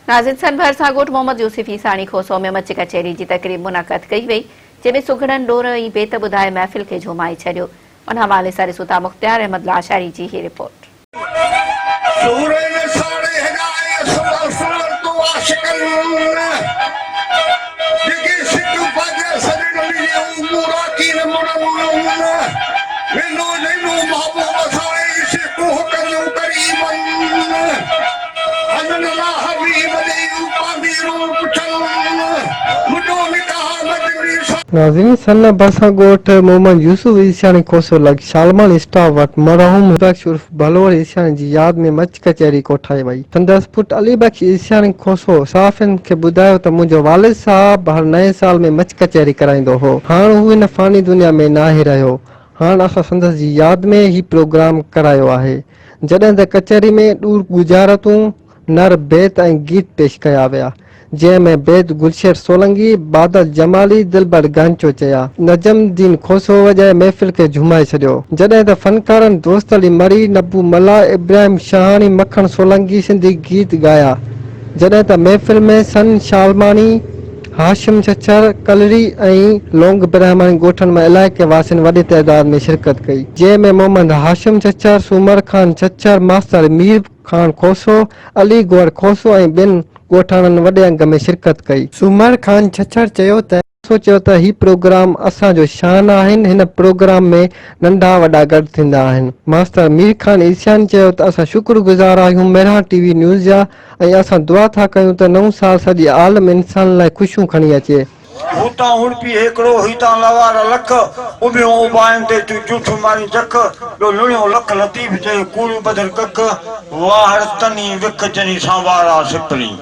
ناظرين سن ڀرسان ڳوٺ محمد يوسف عيساڻي کوسو ۾ مچ ڪچهري جي تقريب منعقد ڪئي وئي جنهن ۾ سگهڙن ڏور ۽ بيت ٻڌائي محفل کي جهومائي ڇڏيو ان حوالي سان ڏسون ٿا مختيار احمد لاشاري جي هي رپورٽ. سورين ساڙي هڏائي اصل ورتو عاشقن جيڪي سڪ پاجا سڄڻ ملي هو مورا ڪين مڙن ويندو جيندو محبوب ساڻي سي ڪوهه ڪندو قريبن هنن لا حبيب ڏي پاندي رو پڇن مڏو نڪاح مجمي سا. ناظرين سن ڀرسان ڳوٺ محمد يوسف عيسياڻي کوسو لڳ شالمان اسٽاپ وٽ مرحوم بخش عرف ڀلوڙ عيسياڻي جي ياد ۾ مچ ڪچهري ڪوٺائي وئي. سندس پٽ علي بخش عيسياڻي کوسو صحافين کي ٻڌايو ته منهنجو والد صاحب هر نئين سال ۾ مچ ڪچهري ڪرائيندو هو. هاڻ هو هن فاني دنيا ۾ ناهي رهيو. هاڻ اسان سندس جي ياد ۾ هي پروگرام ڪرايو آهي. جڏهن ته ڪچهري ۾ ڏور ڳجهارتون، نر بيت ۽ گيت پيش ڪيا ويا، جنهن ۾ بيت گلشير سولنگي، بادل جمالي، دلبر گانچو چيا. نجم الدين کوسو وڄائي محفل کي جهومائي ڇڏيو. جڏهن ته فنڪارن دوست علي مري، نبو ملاح، ابراهيم شاهاڻي، مکڻ سولنگي سنڌي گيت ڳايا. جڏهن ته محفل ۾ سن شالماڻي، هاشم ڇڇر، ڪلري ۽ لونگ برهماڻي ڳوٺن مان علائقي واسين وڏي تعداد ۾ شرڪت ڪئي. جنهن ۾ محمد هاشم ڇڇر، سومر خان ڇڇر، ماستر مير خان کوسو، علي گوهر کوسو ۽ ٻين ڳوٺاڻن وڏي انگ ۾ شرڪت ڪئي. سومر خان ڇڇر چيو ته. سوچيو ته هي پروگرام اسان جو شان آهن، هن پروگرام ۾ ننڍا وڏا گڏ ٿيندا آهن. ماستر مير خان عيسيان چيو ته اسان شڪر گذار آهيون مهراڻ ٽي وي نيوز جا ۽ اسان دعا ٿا ڪيون ته نئون سال سڄي عالم انسان لاء خوشيون کڻي اچي. هوتان هڙپي هيڪڙو، هيتان لوار لک، اڀيون اڀائن تي تون جوٺيون مارين جک، ٻيو لڻيو لک لطيف چئي، ڪوڙيون ٻڌل ڪک، واهڙ تني وک جني سان وارا سپرين.